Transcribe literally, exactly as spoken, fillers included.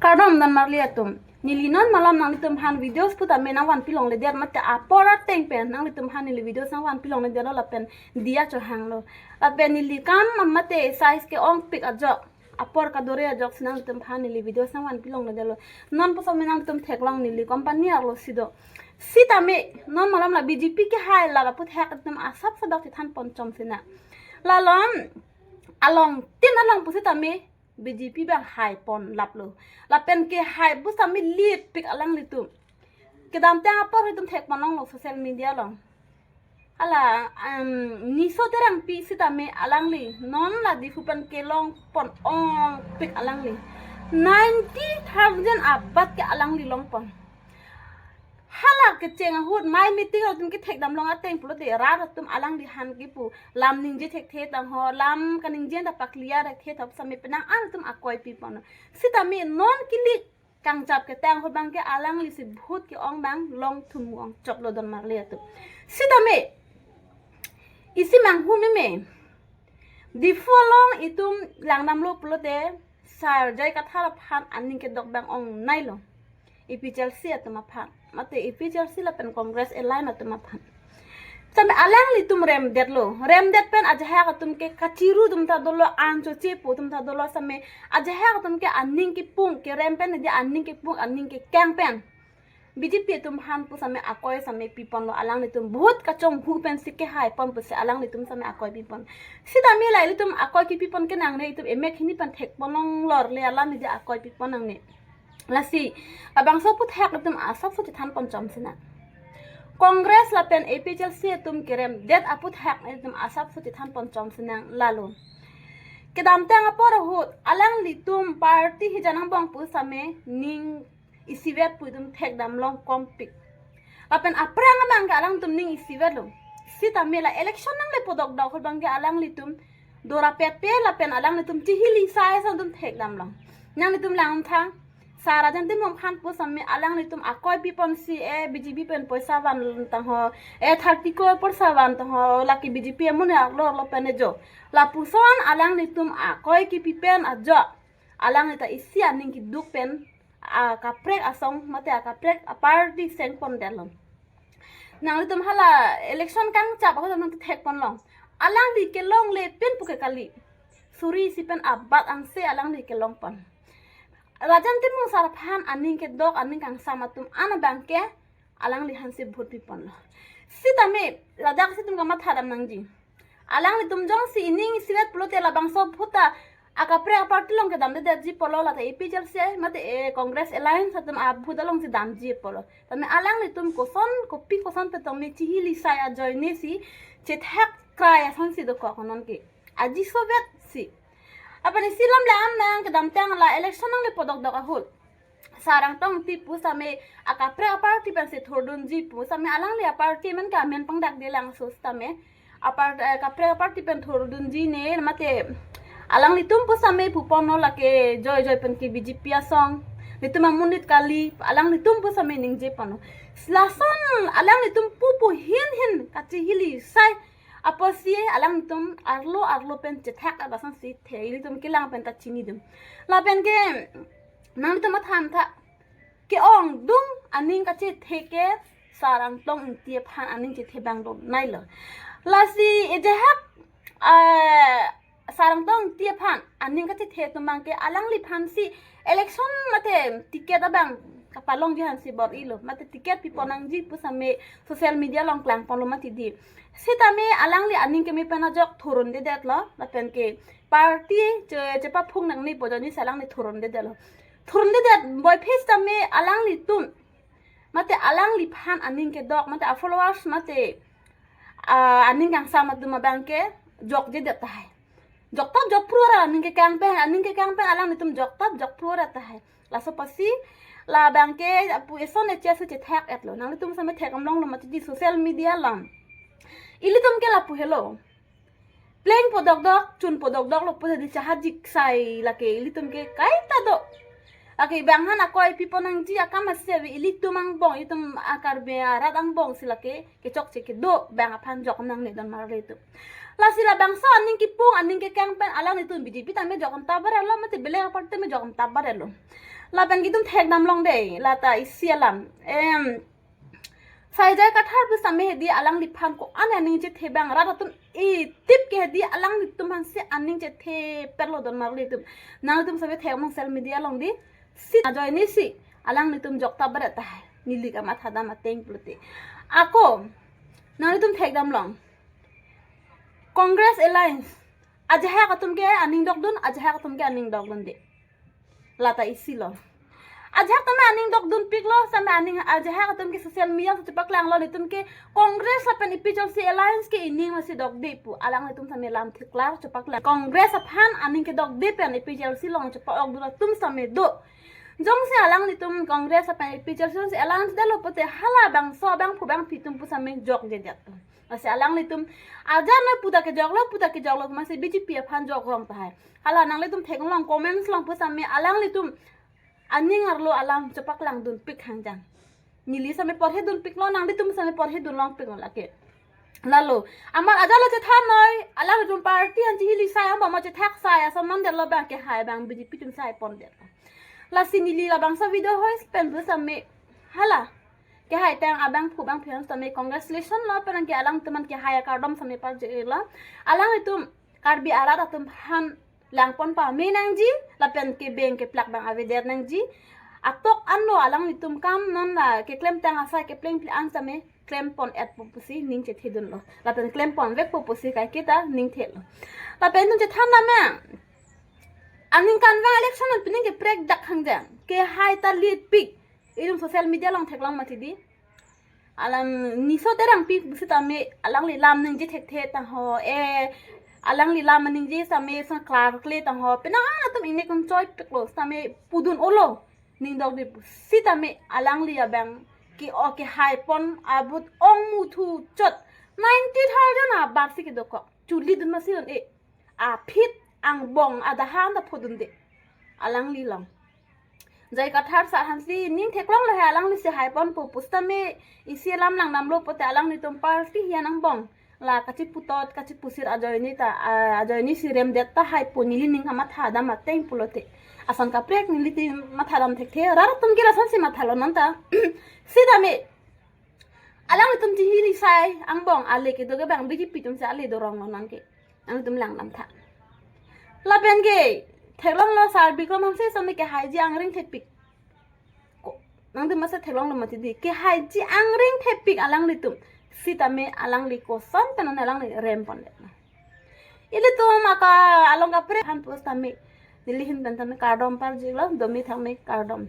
Kardom don marli atum. Neli non malom nanglitum aphan videos pu tame nangvanpi longledet mate apor ateng pen nanglitum aphan neli videos nangvanpi longledetlo lapen diya chohanglo. Lapen neli kam mate size ke-ongpik ajok, apor kadore ajok si nanglitum aphan neli videos nangvanpi longledetlo. Non pu tame nanglitum theklong neli company arlo si do. Sitame non malom la B J P kehai la aphuthak atum asap sadak chethan ponchom sinang. Lalom along tin along pusitame B J P abang haipon laplo. Lapen kehai pusitame lipik alanglitum. Kedamtang apor itum thekpon longlo social media along. Hala, um, Niso Terangpi sitame alangli non la Diphu pen kelongpon ongpik alangli. Ninety thousand abat ke alangli longpon. Hala kecheng ahut mai meeting atum kethekdam long ateng pulote rat atum alangli aphan kipu lam ningje thekthe tangho, lam kaningje ta paklia thekthe thap sitame penang an atum akoi pipon. Sitame non kili kangchap ketang ahut abang ke alangli si vote ke-ong abang longthum ong choklo don marli atum. Sitame isi manghu meme. Diphu along itum langdamlo pulote Sar J I Kathar aphan aning kedok abang ongneilo. A P H L C atum aphan mate A P H L C lapen Congress alliance atum aphan. Sitame alanglitum remdetlo. Remdet pen ajahak atum ke kachiru atum ta dolo, anchoche pu atum ta dolo sitame ajahak atum ke aning kepung kerem pen dia aning kepung aning kekang pen B J P atum aphan pu sitame akoi sitame piponlo, alanglitum vote kachonghu pensi kehaipon pusi alanglitum sitame akoi pipon. Sitame la ilitum akoi kepipon kenangne, itum emek hini pen thekpon longlor le alam ida akoi pipon nangne. Lasi labangso aphuthak atum asapso chethan ponchom sinang. Congress lapen A P H L C atum keremdet aphuthak atum asapso chethan ponchom sinang lalo. Kedamtang apor ahut alanglitum party hijan angbong pu sitame ning isivet pu itum thekdam long kompik. Lapen aphrang abang ke alangtum ning isivetlo. Sitame la election nangle podokdok ahut abang ke alanglitum dorapet pe lapen alanglitum chihili sai ason atum thekdam long. Nanglitum langtha. Sar Rajan Timung aphan pu sitame alanglitum akoi piponsi e B J P pen poisa van tangho, e thirty crore poisa van tangho, lake B J P amonit arlo arlo pen ejo. Lapuson alanglitum akoi kepi pen ajok alangli ta isi aning keduk pen akaprek asong mate akaprek aparty sengpondetlo. Nanglitum hala election kangchap ahut nangthekpon long. Alangli kelongle pen pu ke kali. Suri isi pen abat angse alangli kelongpon. Rajan Timung sar aphan aning kedok aning kangsam atum an abang ke alangli aphansi vote piponlo. Sitame ladak si itum kamathadam nangji. Alanglitum jongsi ining isivet pulote labangso vote ta akaprek aparty along kedamdedetji pulo, lata A P H L C mate e Congress alliance atum a-vote alongsi damji pulo. Tame alanglitum koson kopi koson petong ne chihili sai ajoine si chethak krai asonsi dokok non ke. Aji soviet si. Apani si lam lam nang kedamtang la election nangle podokdok ahut Sar Angtong Engti pu sitame akaprek aparty pensi thurdunji pu sitame alangli aparty amen ke amen pangdakdelang so sitame apar eh, kaprek aparty pen thurdunji ne mate alanglitum pu sitame puponlo lake joi joi pen ke B J P asong. Netum amonit kali, alanglitum pu sitame ningjeponlo. Lason alanglitum pupu hin hin kachihili sai apotsi alanglitum arlo arlo pen chethak abasan si the ilitum kelang pen ta chinidun. Lapen ke nanglitum mathan tha, ke-ongdung aning kachethe ke Sar Angtong Engti aphan aning chethe abang doneilo. Lasi ejehak ah, Sar Angtong Engti aphan aning kachethe atum abang ke alangliphansi election mate ticket abang kapalongji aphansi bor-ilo mate ticket piponangji pu sitame social media along klangponlo mati di. Sitame alangli aning keme pen ajok thurundedetlo lapen ke party che chepaphung nangne pu ajoine si alangli thurundedetlo. Thurundedet boiphe sitame alanglitum mate alangliphan aning kedok mate a-followers mate ah, aning kangsam atum abang ke jokjedet tahai. Joktap jokphru ra aning kekang pen, aning kekang pen alanglitum joktap jokphru ra tahai. Laso apotsi labang ke apu eson eche si chethak-etlo. Nanglitum sitame thekdam longlo mati di social media along. Ilitum ke lapu helo. Pleng podokdok, chun podokdoklo pu di chahajik sai lake ilitum ke kaita do. Lake bang aphan akoi piponangji akam ase ave ilitum angbong, itum a-Karbi arat angbong si lake kechokche kedo bang aphan jok nangne don marle tu. Lasi labangso aning kepung aning kekang pen alanglitum B J P tame jok anta barelo mate belek aparty tame jok anta barelo. Lapen ke itum thekdam long dei, lata isi alam. Em, Sai J I Kathar pusitame hedi alangliphan ko-an aning chethe abang rat atum itip ke hedi alanglitum aphansi aning chethe perlo don marli atum. Nanglitum sitame thek mong social media along di. Si ajoine si alanglitum jokta beret tahai. Neli kamatha dam ateng pulote. Ako, nanglitum thekdam long. Congress Alliance. Ajahak atum ke aning dokdun, ajahak atum ke aning dokdunde. Lata isi lo. Ajahak atum aning dokdunpiklo, sitame aning ajahak atum ke social media si chepaklanglo, nelitum ke Congress lapen APHLC Alliance ke ining masi dokde pu. Alanglitum sitame lam thiklar chepaklang. Congress aphan aning kedokde pen APHLC along chepa-okdun atum sitame do. Jongsi alanglitum Congress lapen APHLC along si alliance detlo pulote hala bangso abangphu abangphi atum pusitame jokjedet. Lasi alanglitum ajar na puta kejoklo, puta kejoklo, masi BJP aphan jok rong tahai. Hala nanglitum theklong comments along pusitame alanglitum aning arlo alam chepaklangdunpik hangjang. Neli sitame porhedunpiklo, nanglitum sitame porhedun longpik lake. Lalo, amat ajar lo chethan noi, alanglitum party ansi hili sai, amba mo chethak sai, asaman detlo abang kehai abang BJP atum sai pon det. Lasi neli labangso video host pen pusitame hala kehai tang abangphu abangphi aphan sitame congratulation lo, penang ke alangtum aphan kehai akardom sitame parjilo. Alanglitum Karbi arat atum aphan langpon pame nangji, lapen kebeng keplak abang avedet nangji. Atok anlo alanglitum kam non la keklem tang asai kepleng pli an sitame klempon etpo pusi ning chethedunlo. Lapen klempon vekpo pusi kaiketa ning thelo. Lapen itum chethan dam ma. Aningkan vang election an pining keprek dak hangjang. Kehai ta lead pik. Itum social media along theklong mati di. Alang Niso Terangpi pusitame alangli lam ningje thekthe tangho, eh, alangli lam ningje sitame sang klarkle tangho. Penang atum ingnek un choi piklo sitame pudun-olo. Ning dokde pusitame alangli abang ke-o kehai pon abut ongmuthu chot. Ninety thousand abar si kedokok. Chuli dun masi un-e. Aphit angbong adahan ta phodunde. Alangli along. J I Kathar sar aphansi ning theklonglo he, alanglisi hai ponpo pusitame isi alam langdamlo pulote alanglitum party hian angbong. La kachiputot, kachipusir ajoine ta, ah, ajoine si remdet tahai pu neli ning kamatha dam ateng pulote. Ason kaprek neli ti matha dam thekthe, rat atum ke rat asonsi mathalo non ta. Sitame alanglitum chihili sai angbong ale kedo ke abang BJP atumsi ale doronglo non ke. Nangtum langdamtha. Lapen ke theklonglo Sar Bikram Hanse sitame kehaiji angring thepik. Ko, nangtum masa theklonglo mati di. Kehaiji angring thepik alanglitum. Sitame alangli koson pen alangli rem pondet. Ilitum aka along kaprek aphan pusitame neli ahin pen tame kardom parjilo, domi thame kardom.